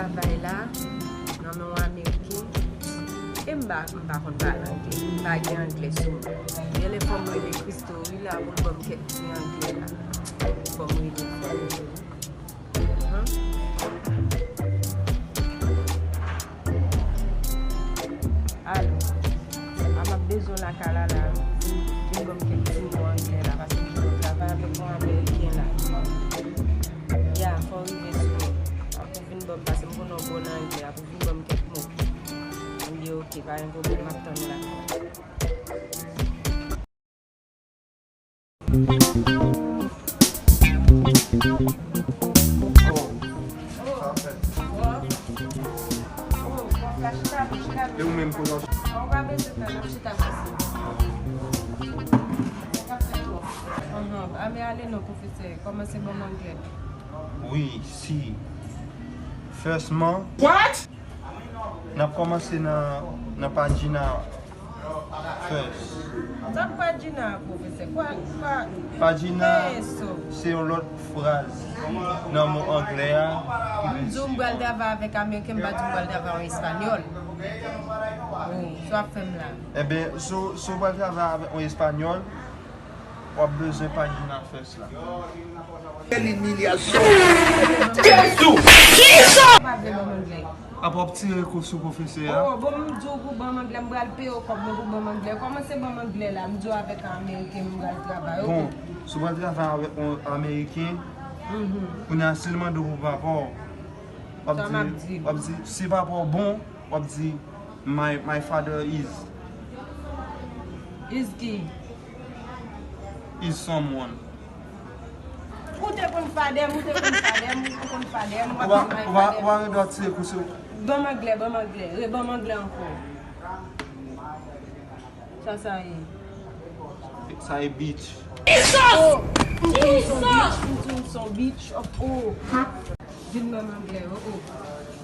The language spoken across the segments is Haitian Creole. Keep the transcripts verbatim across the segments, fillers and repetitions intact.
Travay la nan men yon Ameriken, e m pa, m pa konn pale anglè, m pa gen anglè sou mwen. Gen lè fò m rele Christo, wi, la pou l ban m kèk ti anglè la. Fò m rele, fò m rele. Alo. A, m ap bezwen w lakay la, la. Vin, vin ban m kèk ti mo anglè la, paske m gen yon travay avèk yon Ameriken la. Ya, fò w rive sou mwen. Fò w vin ban m, paske m konnen w bon nan anglè a, pou w vin ban m kèk mo. M di, oke, pa gen pwoblèm, m ap tann w lakay. E ou menm, kote w? Anhan, a, men ale non, pwofesè. Kòmanse ban m anglè. Wi, si. Firstman. What? N ap kòmanse nan, nan pagina first. Sa pagina a, pwofesè? Kwa, kwa, Pagina, ke eso? Se yon lòt fraz nan mo anglè a ki vle di. M di w m pral travay avèk Ameriken, m pa di w m pral travay an Espanyòl. Wi, sa w ap fè m la. Enben, si w, si w pral travay avèk yon Espanyòl, w ap bezwen pagina first la. Quelle humiliation! Jezi! Kisa? Pa vle ban m anglè. Apa w ap tire kou sou pwofesè a? Oh, bon, m di w pou ban m anglè, m pral peye w kòb mwen pou ban m anglè. Kòmanse ban m anglè la, m di w avèk Ameriken m pral travay, oke? Bon, si w pral travay avèk yon Ameriken, kounye a, si l mande w pou papa w, w ap di, w ap di, si papa w bon, w ap di, my, my father is. Is ki? Is someone. Ou te konn fadè m, ou te konn fadè m, ou te konn fadè m, w ap di my father. Ou pa gen dwa tire kou sou. Ban m anglè, ban m anglè, re ban m anglè ankò. Sa sa ye? Sa ye bitch. Jesus! Oh, m di w s on bitch, m di w s on bitch, oh, oh. Vin ban m anglè, oh, oh.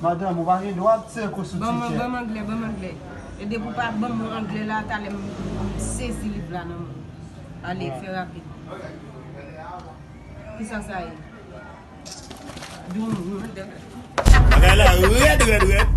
Madanm, ou pa gen dwa ap tire kou sou titjè. Ban m, ban m anglè, ban m anglè. E depi w pa ban m anglè la, talè m, m sezi liv la nan men w. Ale, fè rapid. Kisa sa ye? Di w, m, m, bagay la rèd, rèd, rèd.